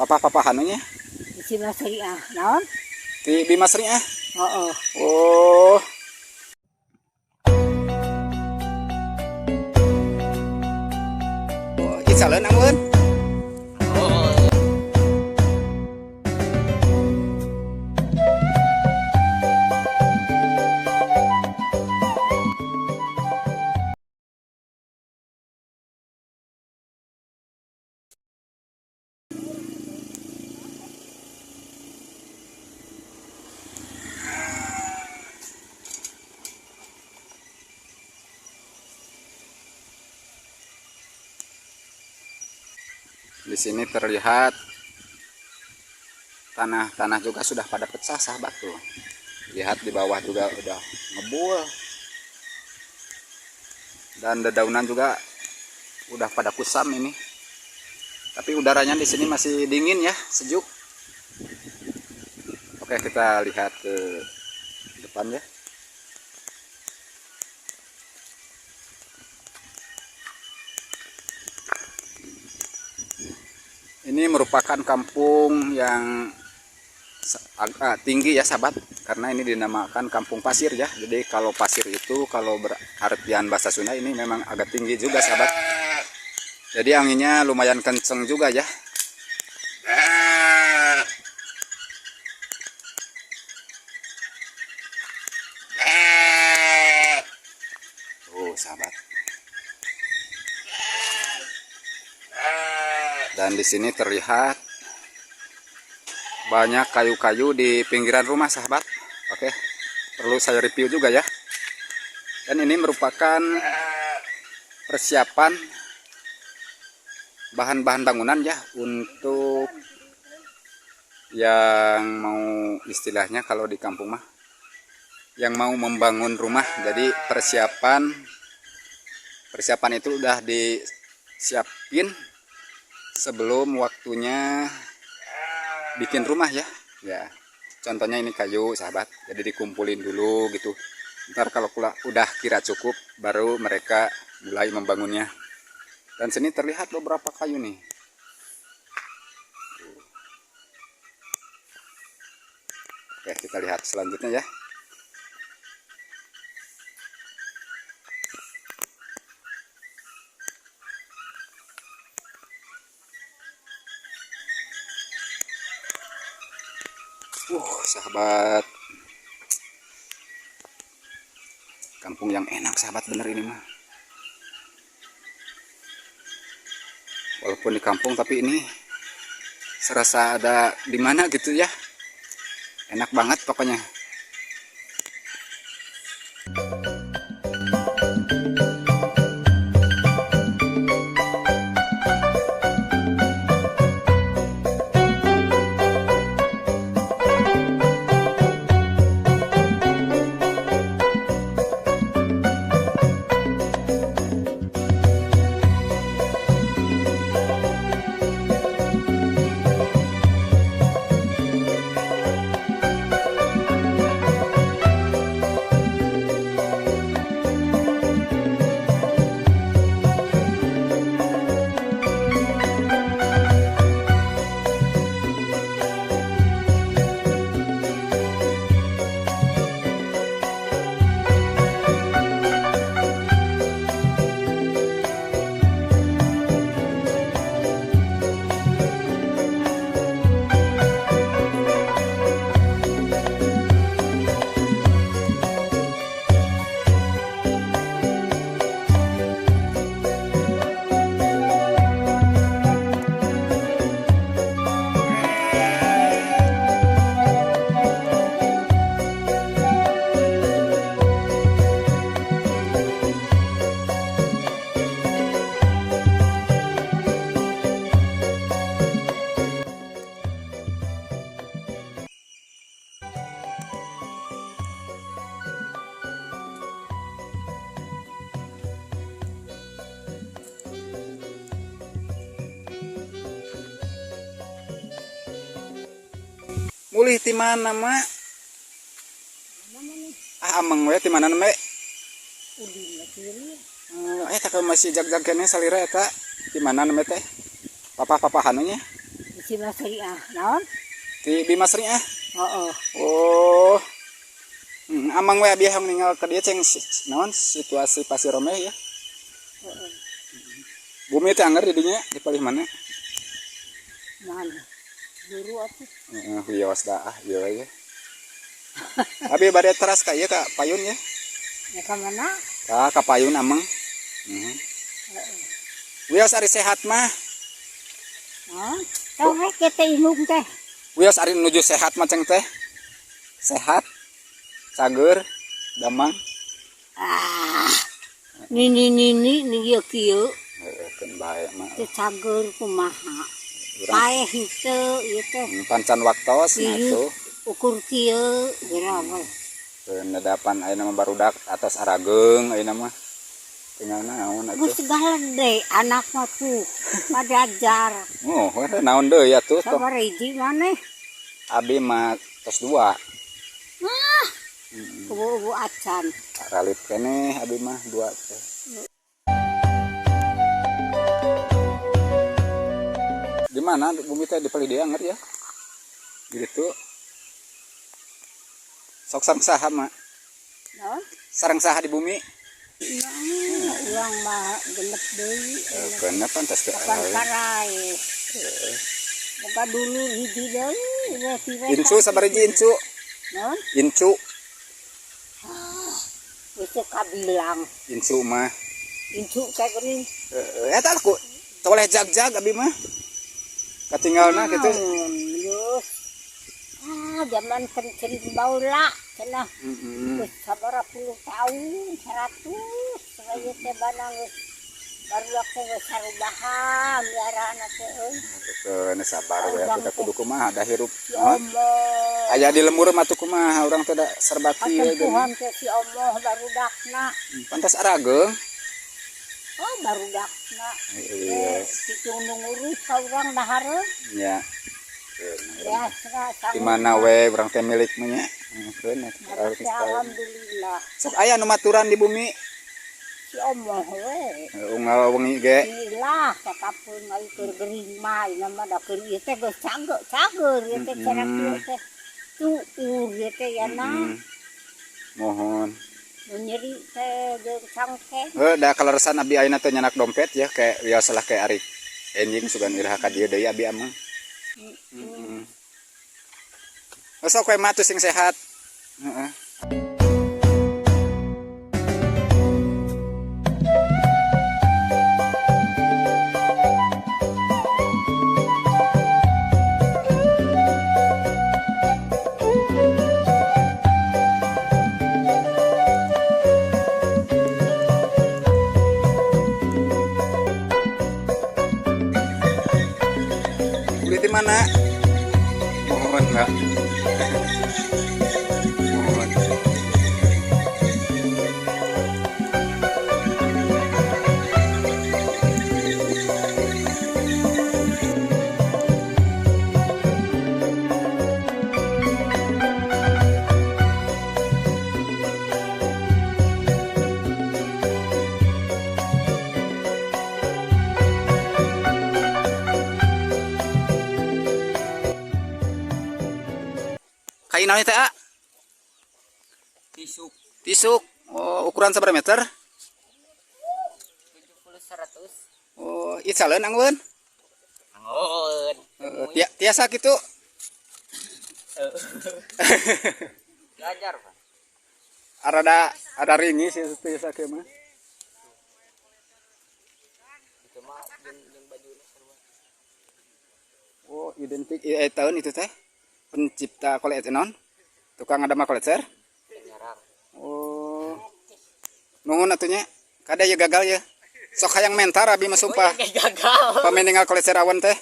Papa-papahan nya. Di Bima Syariah. Naon? Di Bima Syariah. Oh. Oh. Oh, isaleun amun. Di sini terlihat tanah-tanah juga sudah pada pecah, sahabat, tuh. Lihat di bawah juga udah ngebul. Dan dedaunan juga udah pada kusam ini. Tapi udaranya di sini masih dingin ya, sejuk. Oke, kita lihat ke depan ya. Ini merupakan kampung yang agak tinggi ya, sahabat, karena ini dinamakan kampung pasir ya. Jadi kalau pasir itu kalau berartian bahasa Sunda ini memang agak tinggi juga, sahabat. Jadi anginnya lumayan kenceng juga ya. Oh, sahabat. Dan di sini terlihat banyak kayu-kayu di pinggiran rumah, sahabat. Oke, perlu saya review juga ya. Dan ini merupakan persiapan bahan-bahan bangunan ya, untuk yang mau, istilahnya kalau di kampung mah, yang mau membangun rumah. Jadi persiapan persiapan itu udah disiapin sebelum waktunya bikin rumah ya. Ya, contohnya ini kayu, sahabat, jadi dikumpulin dulu gitu. Ntar kalau udah kira cukup, baru mereka mulai membangunnya. Dan sini terlihat beberapa kayu nih. Oke, kita lihat selanjutnya ya. Sahabat. Kampung yang enak, sahabat, bener ini mah. Walaupun di kampung, tapi ini serasa ada di mana gitu ya. Enak banget pokoknya. Mulih ti mana, Mak? Ah, ameng we ti mana, Mak? Ulin sini. Eh, tak masih jag-jag keneh salira eta. Di mana namanya teh? Papa-papahan nya? Di Bima Syariah. Naon? Ti Bima Syariah. Heeh. Oh. Amang we abi hayang ningal ka dieu, ceng naon situasi Pasir Romeh ya. Heeh. Bumi teh anger di dinya, di palih mana? Mana? Guru atuh. Heeh, wios dah ah ieu we. Abi bade teras ka ieu, ka payun ya. Ya ka mana? Ka payun amang. Heeh. Wios ari sehat mah. Naon? Tong rek teh indung teh. Wios ari nuju sehat mah, ceng teh. Sehat. Cager, damang. Ah. Nini nini ni ieu kieu. Heeh, keun bae mah. Teu cager kumaha. Urang Paeh henteu ieu teh. Pancan waktos nah Ieu tuh. Ukur kieu geura we. Keun nedapan ayeuna mah barudak atos arageung ayeuna mah. Tinggal naon atuh. Geus galede anak mah tuh padajar. Oh, we naon deui atuh toh. Sabaraha hiji maneh? Abi mah tos dua. Ah. Euweuh acan. Ralit keneh abi mah dua teh. Di mana bumi teh, di palih dieu anger ya? Gitu. Sok sareng saha mah? Naon? Sareng saha di bumi? Nah, urang mah genep deui. Keun pantas teh. Kapan karae. Boga dulur hiji deui we ti we. Incu sabaraha hiji incu? Naon? Incu. Geus teu kabilang. Incu mah. Incu teh geuning. Heeh, eta ku toleh jag-jag abi mah. Katinggalna kitu. Naon, geus. Ah, zaman kencing baheula cenah. Geus sabaraha puluh tahun, 100 ieu teh banang geus barudak teh geus sarubahan miarana teh euy. Keun sabar we atuh, kudu kumaha da hirup. Si omoh. Aya di lembur mah tuh kumaha urang teh da serba kieu geuning. Katempuhan teh si omoh barudakna. Pantas arageung. Oh, barudakna. Iya. Eh, kitu nu ngurus ka urang dahareun. Nya. Biasa. Di mana we urang teh milik mah nya. Keun atuh. Ya, alhamdulillah. Sok aya nu maturan di bumi? Si omoh we. Unggal wengi ge. Ilah sakapeung ai keur gering mah ieu mah da keur ieu teh geus cager cager ieu teh cara kieu teh. Tuur ieu teh ya na. Mohon. Nu nyeri teh jeung cangkeng. Heuh, da kaleresan abi ayeuna teh nyanak dompet ya, kayak biasalah, kayak ari enjing sugan iraha ka dieu deui abi amang. Heeh. Sok we mah sing sehat. Heeh. Beli di mana? Mohon enggak? Mohon. Kai naon teh, ah? Tisuk. Tisuk. Oh, ukuran seberapa meter? 70 100. Oh, icaleun anggeun. Anggeun. Heeh, tiasa kitu. Belajar, Pak. Arada ada ringi sih tiasa kieu mah. Itu mah jeung bajuna sarua. Oh, identik tahun itu teh. Pencipta kolecer non? Tukang ada mah kolecer? Nyarang. Oh. Nuhun atuh nya. Kada ya gagal ya. Sok hayang mentar abi mah, sumpah. Kayak gagal. Pami ningal kolecer awan teh.